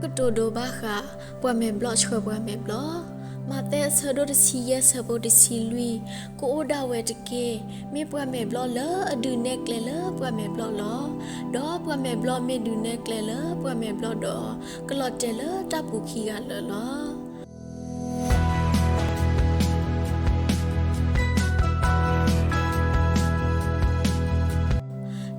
ကတိၤဒိဘၣ်ဃး ပှၤမဲာ်ဘျီၣ်ဆှၢပှၤမဲာ်ဘျီၣ်. မးသဲအဆၢဒိၣ်တဆံယဲၢ်ဆၢဖိတဆံလွံၢ်, ကအိၣ်ဒၣ်ဝဲတက့ၢ်. မ့ၢ်ပှၤမဲာ်ဘျီၣ်လၢအဒုးနဲၣ်ကျဲလၢပှၤမဲာ်ဘျီၣ်လီၤ. ဒီးပှၤမဲာ်ဘျီၣ်မ့ၢ်ဒုးနဲၣ်ကျဲလၢပှၤမဲာ်ဘျီၣ်ဒီး, ကလီၤတဲာ်လၢတၢ်ပူၤခံဂၤလၢာ်လီၤ.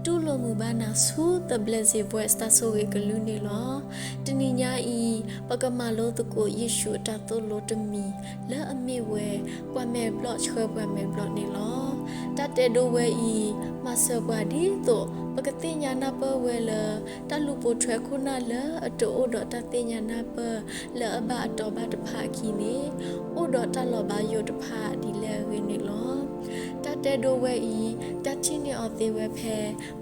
တူၢ်လိာ်မုာ်ဘၣ်နၤဆူ The Blessed Voice တၢ်ဆိၣ်ဂ့ၤကလုၢ်န့ၣ်လီၤ. တနံၤညါအံၤ ပကမၤလိသကိးယ့ၣ်ၡူးအတၢ်သိၣ်လိတမံၤ လၢအမ့ၢ်ဝဲ ပှၤမဲာ်ဘျီၣ်ဆှၢပှၤမဲာ်ဘျီၣ်န့ၣ်လီၤ. တၢ်တဲဒိဝဲအံၤ မၤစၢၤပှၤဒ်သိး ပကသ့ၣ်ညါနၢ်ပၢၢ်ဝဲလၢ တၢ်လူၤပိာ်ထွဲခိၣ်နၢ်လၢအတအိၣ်ဒီးတၢ်သ့ၣ်ညါနၢ်ပၢၢ် လၢအဘၣ်အတီဘၣ်တဖၣ်အခံန့ၣ် အိၣ်ဒီးတၢ်လီၤဘၣ်ယိၣ်တဖၣ်ဒ်လဲၣ်အဂ့ၢ်န့ၣ်လီၤ. တၢ်တဲဒိဝဲအံၤ တၢ်ထံၣ်န့ၢ်အီၤသ့ဝဲဖဲ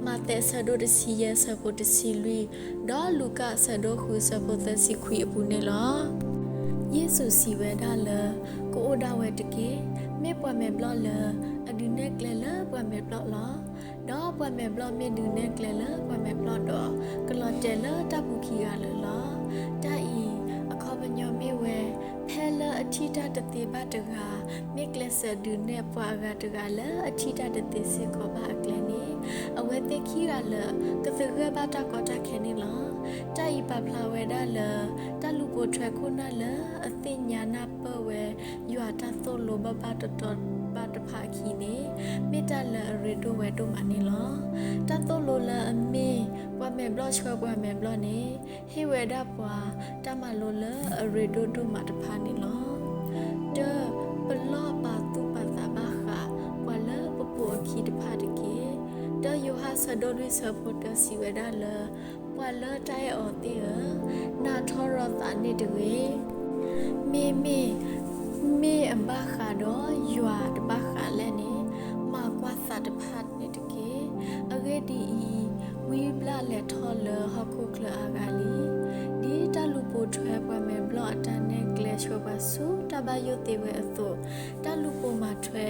မးသဲအဆၢဒိၣ်တဆံယဲၢ်ဆၢဖိတဆံလွံၢ်, ဒီးလူၤကၣ်အဆၢဒိၣ်ဃုဆၢဖိသၢဆံခွံအပူၤန့ၣ်လီၤ. ယ့ၣ်ၡူးစံးဝဲဒၣ်လၢ ကအိၣ်ဒၣ်ဝဲတက့ၢ်. မ့ၢ်ပှၤမဲာ်ဘျီၣ်လၢ အဒုးနဲၣ်ကျဲလၢပှၤမဲာ်ဘျီၣ်လီၤ. ဒီးပှၤမဲာ်ဘျီၣ်မ့ၢ်ဒုးနဲၣ်ကျဲလၢပှၤမဲာ်ဘျီၣ်ဒီး, ကလီၤတဲာ်လၢတၢ်ပူၤခံဂၤလၢာ်လီၤ. တၢ်အံၤ အခီပညီမ့ၢ်ဝဲ, ဖဲလၢအထံၣ်တၢ်တသ့ဘၣ်တဂၤ မ့ၢ်ကျဲးစၢးဒုးနဲၣ်ပှၤအဂၤတဂၤလၢအထံၣ်တၢ်တသ့စ့ၢ်ကီးဘၣ်အကျဲန့ၣ်, အဝဲသ့ၣ်ခံဂၤလၢာ် ကသဂၢၢ်ဘၣ်တၢ်ကီတၢ်ခဲန့ၣ်လီၤ. တၢ်အံၤပာ်ဖျါဝဲဒၣ်လၢ တၢ်လူၤပိာ်ထွဲခိၣ်နၢ်လၢအသ့ၣ်ညါနၢ်ပၢၢ်ဝဲ ယွၤအတၢ်သိၣ်လိဘၣ်ဘၣ်တီတီဘၣ်တဖၣ်အခံန့ၣ်, မ့ၢ်တၢ်လၢအရ့ဒိၣ်ဝဲဒိၣ်မးန့ၣ်လီၤ. တၢ်သိၣ်လိလၢအမ့ၢ် ပှၤမဲာ်ဘျီၣ်ဆှၢပှၤမဲာ်ဘျီၣ်န့ၣ်, ဟ့ၣ်ဝဲဒၣ်ပှၤ တၢ်မၤလိလၢအရ့ဒိၣ်ဒိၣ်မးတဖၣ်န့ၣ်လီၤ. တၢ, ပလီၢ်ပာ်သူၣ်ပာ်သးဘၣ်ဃး ပှၤလၢပပိာ်အခံတဖၣ်တက့ၢ်. တၢယိၤဟၣ်ဆၢဒိၣ်လွံၢ်ဆၢဖိတၢစံးဝဲဒၣ်လၢ, ပှၤလၢတၢ်အဲၣ်အီၤသ့ၣ်ဧၢ, နၤထီရီၤသးန့ၣ်တဂ့ၤ. မ့မ့ၢ်, မ့ၢ်အဘၣ်ဃးဒီးယွၤတဘၣ်ဃးလဲၣ်န့ၣ်, မၤကွၢ်သးတဖၣ်န့ၣ်တက့ၢ်. အဂ့ၢ်ဒ်အံၤ, ဝံဘျၣ်လဲၤထီၣ်လၢဟီၣ်ခိၣ်ချၢအါဂၤလံ. ဒ်တၢ်လူၤပိာ်ထွဲပှၤမဲာ်ဘျီၣ်အတၢ်နဲၣ်ကျဲဆှၢပှၤဆူတၢ်ဘၣ်ယိၣ်သ့ဝဲအသိး, တၢ်လူၤပိာ်မၤထွဲ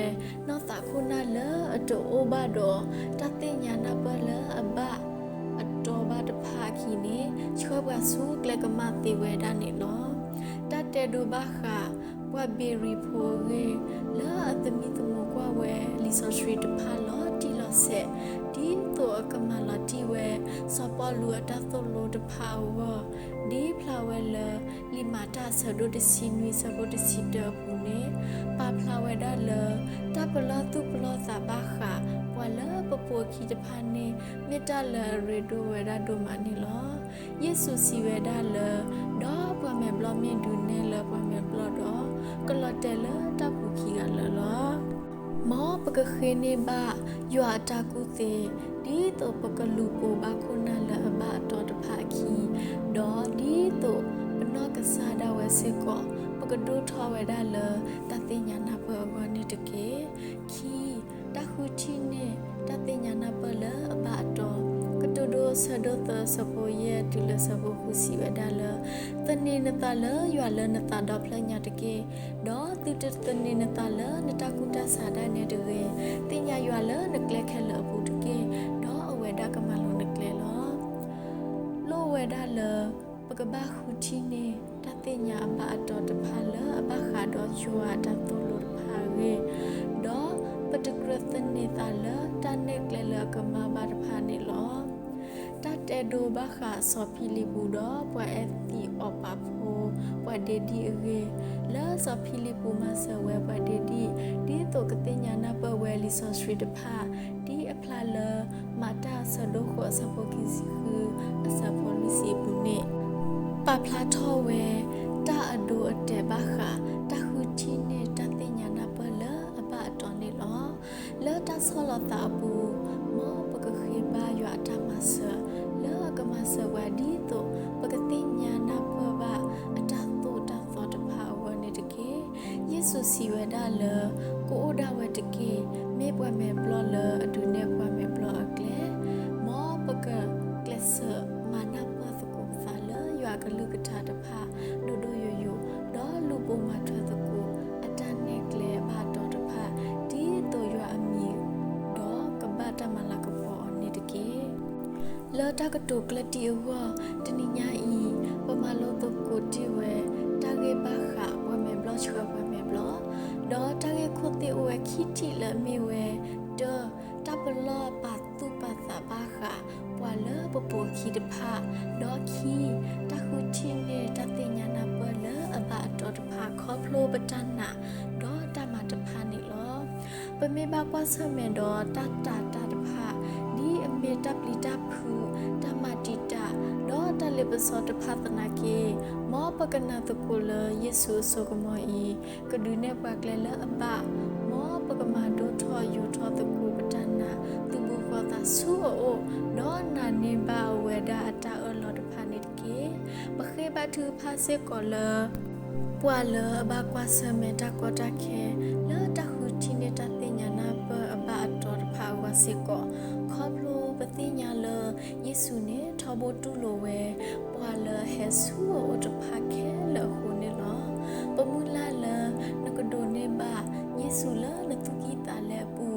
နီၢ်သးခိၣ်နၢ်လၢအတအိၣ်ဘၣ်ဒီး တၢ်သ့ၣ်ညါနၢ်ပၢၢ်လၢအဘၣ်အတီဘၣ်တဖၣ်အခံန့ၣ်, ဆှၢပှၤဆူကျဲကမၣ်သ့ဝဲဒၣ်န့ၣ်လီၤ. တၢ်တဲဒိဘၣ်ဃး ပှၤဘ့ၤရံဖိအဂ့ၢ်, လၢအသမံသမိးကွၢ်ဝဲလံာ်စီဆှံတဖၣ်လီၤတံၢ်လီၤဆဲး, ဒ်သိးအကမၤလီၤတံၢ်ဝဲ စီၤပီလူးအတၢ်သိၣ်လိတဖၣ်အဂီၢ်, ဒ်ဖျါဝဲလၢ လံာ်မၤတၢ်အဆၢဒိၣ်တဆံနွံဆၢဖိတဆံတၢအပူၤန့ၣ်, ပာ်ဖျါဝဲဒၣ်လၢ တၢ်ပလီၢ်သူၣ်ပလီၢ်သးဘၣ်ဃး ပှၤလၢပပိာ်အခံတဖၣ်န့ၣ် မ့ၢ်တၢ်လၢအရ့ဒိၣ်ဝဲဒၣ်ဒိၣ်မးန့ၣ်လီၤ. ယ့ၣ်ၡူးစံးဝဲဒၣ်လၢ, ဒီးပှၤမဲာ်ဘျီၣ်မ့ၢ်ဒုးနဲၣ်လၢပှၤမဲာ်ဘျီၣ်ဒီး, ကလီၤတဲာ်လၢတၢ်ပူၤခံဂၤလၢာ်လီၤ. မ်ပကဃ့န့ၢ်ဘၣ်ယွၤအတၢ်ကူၣ်သ့, ဒ်သိးပကလူၤပိာ်ဘၣ်ခိၣ်နၢ်လၢအဘၣ်အတီတဖၣ်အခံ, ဒီးဒ်သိးပနီၢ်ကစၢ်ဒၣ်ဝဲစ့ၢ်ကီး ပကဒိၣ်ထီၣ်ဝဲဒၣ်လၢတၢ်သ့ၣ်ညါနၢ်ပၢၢ်အဂီၢ်န့ၣ်တက့ၢ်. ခံ, တၢ်ဃုထံၣ်န့ၢ်တၢ်သ့ၣ်ညါနၢ်ပၢၢ်လၢအဘၣ်အတီ, ကတိၤဒိအဆၢဒိၣ်သၢဆၢဖိယဲၢ်တုၤလၢဆၢဖိဃု စံးဝဲဒၣ်လၢ, သန့ၤနသးလၢယွၤလၢနသးဒီဖျၢၣ်ညါတက့ၢ်. ဒီးသုတသန့ၤနသးလၢနတၢ်ကူၣ်တၢ်ဆးဒၣ်နဲတဂ့ၤ, သ့ၣ်ညါယွၤလၢနကျဲခဲလၢာ်အပူၤတက့ၢ်, ဒီးအဝဲဒၣ်ကမၤလိၤနကျဲလီၤ. လိၣ်ဝဲဒၣ်လၢ ပကဘၣ်ဃုထံၣ်န့ၢ် တၢ်သ့ၣ်ညါအဘၣ်အတီတဖၣ်လၢအဘၣ်ဃးဒီးယွၤအတၢ်သိၣ်လိတဖၣ်အဂ့ၢ်, ဒီးပတကြၢးသန့ၤသးလၢတၢ်နဲၣ်ကျဲလၢအကမၣ်ဘၣ်တဖၣ်န့ၣ်လီၤ. တၢ်တဲဒိဘၣ်ဃးစီၤဖံလံးပူးဒီးပှၤအဲးသံးအီးပာ်ဖိ ပှၤဒ့ဒံၣ်အဂ့ၢ်, လၢစီၤဖံလံးပူးမၤစၢၤဝဲပှၤဒ့ဒံၣ် ဒ်သိးကသ့ၣ်ညါနၢ်ပၢၢ်ဝဲလံာ်စီဆှံတဖၣ်, ဒ်အဖျါလၢ မၤတၢ်အဆၢဒိၣ်ဃိးအဆၢဖိခံဆံဃု အဆၢဖိလွံၢ်ဆံအပူၤန့ၣ်, ပာ်ဖျါထီၣ်ဝဲ တၢ်အဒိအတဲာ်ဘၣ်ဃး တၢ်ဃုထံၣ်န့ၢ်တၢ်သ့ၣ်ညါနၢ်ပၢၢ်လၢအဘၣ်အတီန့ၣ်လီၤ. လၢတၢ်ဆီၣ်လီၤသးအပူၤ, မ်ပကဃ့ဘါယွၤအတၢ်မၤစၢၤ လၢအကမၤစၢၤပှၤဒ်သိး ပကသ့ၣ်ညါနၢ်ပၢၢ်ဘၣ်အတၢ်သိၣ်တၢ်သီတဖၣ်အဂီၢ်န့ၣ်တက့ၢ်. ယ့ၣ်ၡူးစံးဝဲဒၣ်လၢ ကအိၣ်ဒၣ်ဝဲတက့ၢ်. မ့ၢ်ပှၤမဲာ်ဘျီၣ်လၢအဒုးနဲၣ်ပှၤမဲာ်ဘျီၣ်အကျဲ, မ်ပကကျဲးစၢးမၤနၢ်ပၢၢ်သကိးပသးလၢယွၤအကလုၢ်ကထါတဖၣ် ဒိၣ်ဒိၣ်ယိာ်ယိာ်, ဒီးလူၤပိာ်မၤထွဲသကိး အတၢ်နဲၣ်ကျဲအဘၣ်အတီတဖၣ် ဒ်သိးယွၤအမံၤ ဒီးကဘၣ်တၢ်မၤလၤကပီၤအီၤန့ၣ်တက့ၢ်. လၢတၢ်ကတိၤကျၢၢ်တံၢ်အဂီၢ်, တနံၤညါအံၤ ပမၤလိ တၢ်ဃုထံၣ်န့ၢ်တၢ်သ့ၣ်ညါနၢ်ပၢၢ်လၢအဘၣ်အတီၤတဖၣ် ခီဖျိပတၢ်နာ် ဒီးတၢ်မၤတဖၣ်န့ၣ်လီၤ. ပမ့ၢ်ဘၣ်ကွၢ်ဆၢၣ်မဲာ်ဒီးတၢ်တာ်တၢ်တဖၣ် ဒ်အမ့ၢ်တၢ်ပျံၤတၢ်ဖုး, တၢ်မၤတံာ်တာ်, ဒီးတၢ်လ့ပစီတဖၣ်သနာ်က့, မ်ပကနၢ်သကိးလၢယ့ၣ်ၡူးအစိကမီၤအံၤ ကဒုးနဲၣ်ပှၤကျဲလၢအဘၣ်, မ်ပကမၤဒိၣ်ထီၣ်ယိာ်ထီၣ်သကိးပတၢ်နာ် သူၣ်ဘီၣ်သးစၢ်ဆူအအိၣ်, ဒီးနာ်န့ၢ်ဘၣ်အဝဲဒၣ်အတၢ်အၢၣ်လီၤတဖၣ်န့ၣ်တက့ၢ်. ပဃ့ဘါထုကဖၣ်စ့ၢ်ကီးလၢ ပှၤလၢအဘၣ်ကွၢ်ဆၢၣ်မဲာ်တၢ်ကီတၢ်ခဲ လၢတၢ်ဃုထံၣ်န့ၢ်တၢ်သ့ၣ်ညါနၢ်ပၢၢ်အဘၣ်အတီၤတဖၣ်အဂီၢ်စ့ၢ်ကီး, ခီဖျိပသ့ၣ်ညါလၢ ယ့ၣ်ၡူးန့ၣ်ထီဘိတူၢ်လိာ်ဝဲ ပှၤလၢအဟဲဆူအအိၣ်တဖၣ်ခဲလၢာ်အဃိန့ၣ်လီၤ. ပမုၢ်လၢ်လၢ နကဒိးန့ၢ်ဘၣ်ယ့ၣ်ၡူးလၢနသူၣ်ကံၢ်သးလဲအပူ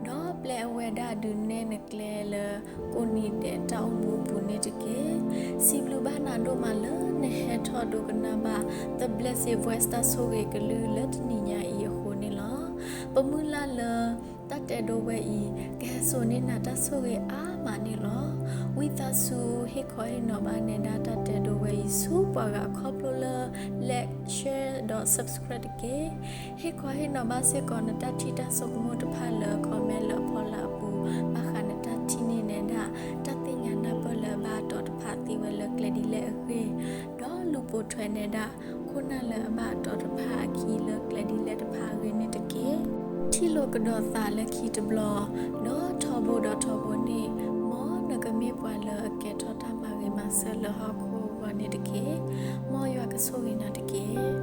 ၤ, ဒီးပျဲအဝဲဒၣ်ဒုးနဲၣ်နကျဲလၢ ကိးနံၤဒဲးတၢ်အိၣ်မူအပူၤန့ၣ်တက့ၢ်. စံးဘျုးဘၣ်နၤဒိၣ်မးလၢနဟဲထီၣ်ဒိကနၣ်ဘၣ် The Blessed Voice တၢ်ဆိၣ်ဂ့ၤကလုၢ်လၢတနံၤညါအံၤအဃိန့ၣ်လီၤ. ပမုၢ်လၢ်လၢ တၢ်တဲဒိဝဲအံၤ ကဟဲစိာ်န့ၢ်နၤတၢ်ဆိၣ်ဂ့ၤအါမးန့ၣ်လီၤ. ဝံသးစူၤ ဟ့ၣ်ခီဟ့ၣ်နီၤဘၣ်နဲဒၣ်တၢ်တဲဒိဝဲအံၤဆူပှၤဂၤခီဖျိလၢ like, share ဒီး subscribe တက့ၢ်. ဟ့ၣ်ခီဟ့ၣ်နီၤဘၣ်စ့ၢ်ကီးနတၢ်ထံၣ်တၢ်ဆိကမိၣ်တဖၣ်လၢ comment လၢအဖီလာ်အပူၤ ဘၣ်ဃးနတၢ်ထံၣ်န့ၢ်နဲဒၣ် တၢ်သ့ၣ်ညါနၢ်ပၢၢ်လၢအဘၣ်အတီၤတဖၣ်သ့ဝဲလၢကျဲဒ်လဲၣ်အဂ့ၢ်, ဒီးလူၤပိာ်ထွဲနဲဒၣ် ခိၣ်နၢ်လၢအဘၣ်အတီၤတဖၣ်အခံလၢကျဲဒ်လဲၣ်တဖၣ်အဂ့ၢ်န့ၣ်တက့ၢ်. ထံၣ်လိာ်ကဒီးသးလၢခံတဘျီ, ဒီးထီဘိဒီးထီဘိန့ၣ်, မ်နကမ့ၢ်ပှၤလၢအကဲထီၣ်တၢ်မၤဂ့ၤမၤစၢၤလၢဟီၣ်ခိၣ်အဂီၢ်န့ၣ်တက့ၢ်. မ်ယွၤကဆိၣ်ဂ့ၤနၤတက့ၢ်.